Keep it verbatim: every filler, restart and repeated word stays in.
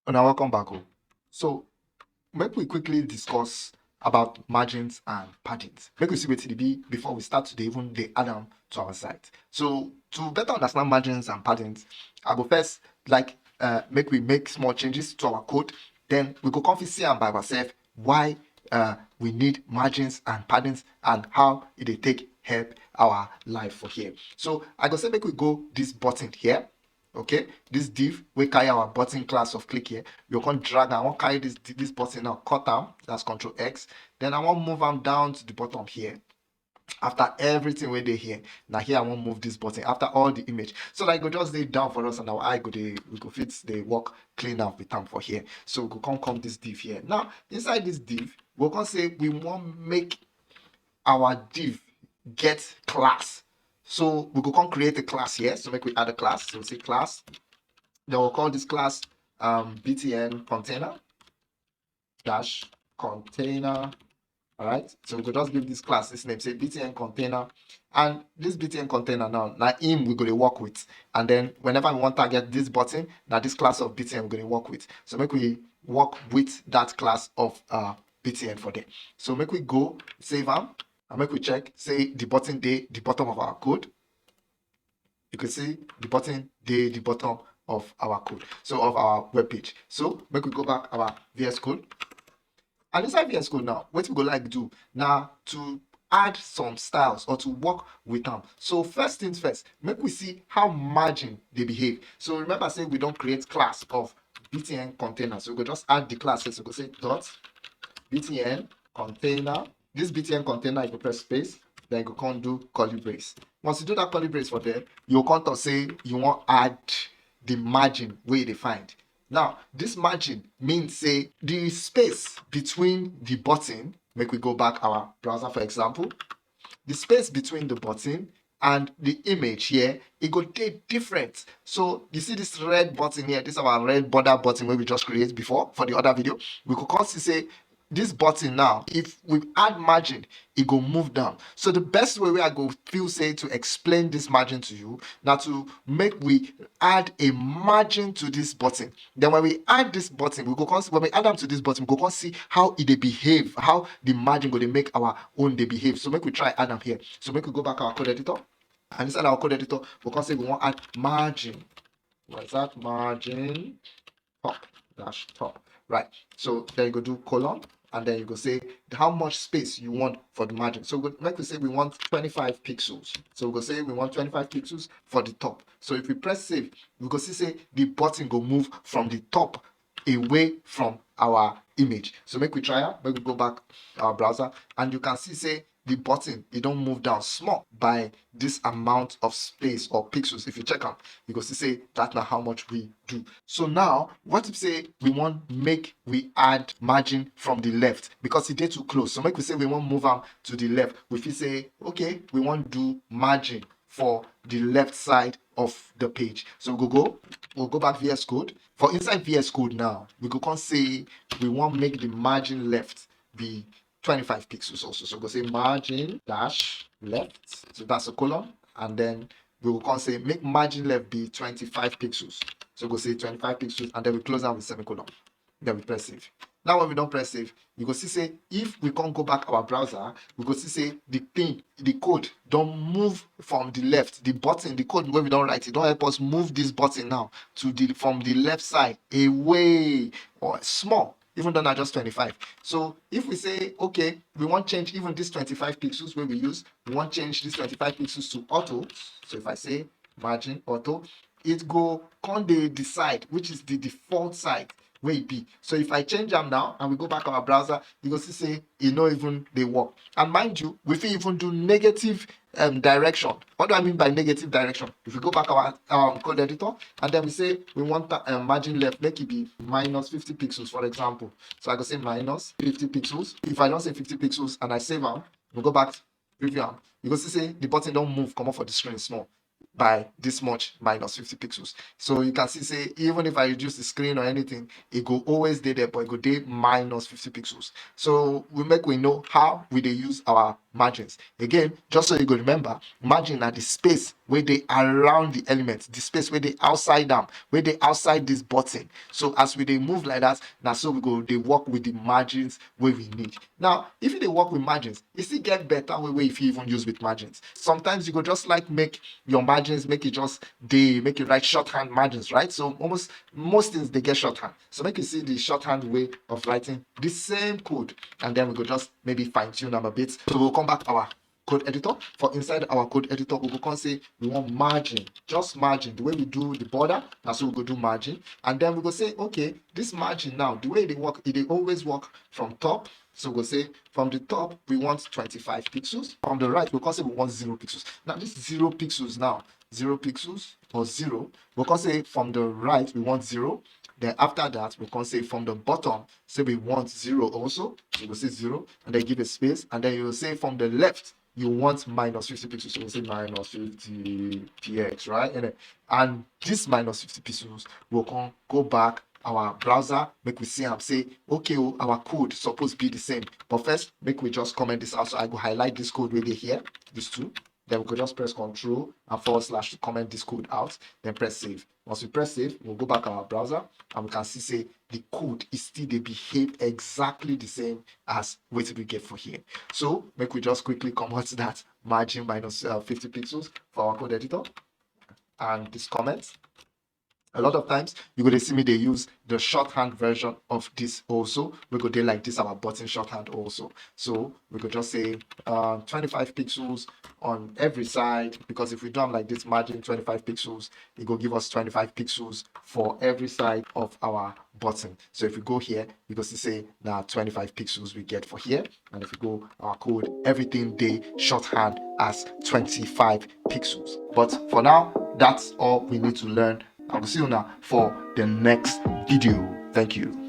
Una welcome back o. So make we quickly discuss about margins and paddings. Make we see wetin e be before we start to dey even dey add am to our site. So to better understand margins and paddings, I go first like uh, make we make small changes to our code. Then we go come fit see am by ourselves why uh, we need margins and paddings and how e dey take help our life for here. So I go say make we go this button here. Okay, this div wey carry our button class of click here, you come drag am, I wan carry this this button now, cut am, that's control X. Then I wan move am down to the bottom here. After everything wey dey here, na here I wan move this button after all the image, so that e go just dey down for us and our eye go dey, we go fit dey work clean up with am for here. So we go come come this div here. Now inside this div, we go come say we wan make our div get class. So we go come create a class here. So make we add a class. So we say class. Then we'll call this class um, B T N container dash container. All right. So we go just give this class this name, say B T N container. And this B T N container now, na im we go dey work with. And then whenever we wan target this button, na this class of B T N we go dey work with. So make we work with that class of uh, B T N for there. So make we go save am and make we check say the button dey the bottom of our code. You can see the button dey the bottom of our code, so of our web page. So make we go back our V S Code. And inside V S Code now, wetin we go like do na to add some styles or to work with am. So first things first, make we see how margin dey behave. So remember say we don create class of B T N container. So we go just add the class here. So we go say dot B T N container. This B T N container, you go press space, then you go come do curly brace. Once you do that curly brace for there, you go come talk say you wan add the margin wey you dey find. Now, this margin mean say the space between the button, make we go back our browser for example, the space between the button and the image here, e go dey different. So you see this red button here, this our red border button wey we just create before for the other video. We go come see say this button now, if we add margin, e go move down. So the best way wey I go feel say to explain this margin to you na to make we add a margin to this button. Then when we add this button, we go come see, when we add am to this button, we go come see how e dey behave, how the margin go dey make our own dey behave. So make we try add am here. So make we go back our code editor. And inside our code editor, we come say we wan add margin. What's that? Margin top dash top. Right. So then you go do colon, and then you go say how much space you want for the margin. So we go, make we say we want twenty-five pixels. So we go say we want twenty-five pixels for the top. So if we press save, we go see say the button go move from the top away from our image. So make we try am. Make we go back our browser, and you can see say the button, e don move down small by this amount of space or pixels. If you check am, you go see say that na how much we do. So now, what if say we wan make we add margin from the left because e dey too close? So make we say we wan move am to the left. We fit say, okay, we wan do margin for the left side of the page. So we go go, we'll go back V S Code. For inside V S Code now, we go come say we wan make the margin left be twenty-five pixels also. So we go say margin dash left. So that's a colon. And then we will come say make margin left be twenty-five pixels. So we go say twenty-five pixels, and then we close am with semicolon. Then we press save. Now when we don press save, you go see say if we come go back our browser, we go see say the thing, the code don move from the left. The button, the code wey we don write, e don help us move this button now to the, from the left side away or small, even though na just twenty-five. So if we say, okay, we wan change even this twenty-five pixels wey we use, we wan change this twenty-five pixels to auto. So if I say margin auto, it go come dey decide which is the default side wey e be. So if I change am now and we go back our browser, you go see say e no even dey work. And mind you, we fit even do negative um, direction. What do I mean by negative direction? If we go back our um, code editor and then we say we want um, margin left, make it be minus fifty pixels, for example. So I go say minus fifty pixels. If I don say fifty pixels and I save am, we go back, preview am, you go see say the button don move comot for the screen small by this much minus fifty pixels. So you can see say even if I reduce the screen or anything, it go always dey there, but it go dey minus fifty pixels. So we make we know how we dey use our margins. Again, just so you go remember, margin na the space wey dey around the element, the space wey dey outside am, wey dey outside this button. So as we dey move like that, na so we go dey work with the margins wey we need. Now, if you dey work with margins, e still get better way wey you fit even use with margins. Sometimes you go just like make your margins, make e just dey, make you write shorthand margins, right? So almost most things dey get shorthand. So make you see the shorthand way of writing the same code, and then we go just maybe fine tune am a bit. So we'll come back our code editor. For inside our code editor, we go come say we want margin, just margin. The way we do the border, na so we go do margin. And then we go say, okay, this margin now, the way e dey work, e dey always work from top. So we go say from the top, we want twenty-five pixels. From the right, we come say we want zero pixels. Now this zero pixels now, zero pixels or zero, we come say from the right, we want zero. Then after that, we come say from the bottom, say we want zero also. So we go say zero, and then give a space, and then you go say from the left, you want minus fifty pixels. So we say minus fifty P X, right? And, then- and this minus fifty pixels will come go back our browser, make we see am say, okay, oh, our code suppose be the same. But first, make we just comment this out. So I go highlight this code wey dey here, these two. Then we go just press control and forward slash to comment this code out, then press save. Once we press save, we'll go back our browser and we can see say the code is still dey behave exactly the same as wetin we get for here. So make we just quickly comot that margin minus, uh, fifty pixels for our code editor and this comment. A lot of times you go dey see me dey use the shorthand version of this also. We go dey like this our button shorthand also. So we go just say, uh, twenty-five pixels on every side, because if we do am like this, margin twenty-five pixels, e go give us twenty-five pixels for every side of our button. So if we go here, we go see say na twenty-five pixels we get for here. And if we go our code, everything dey shorthand as twenty-five pixels. But for now, that's all we need to learn. I will see you now for the next video. Thank you.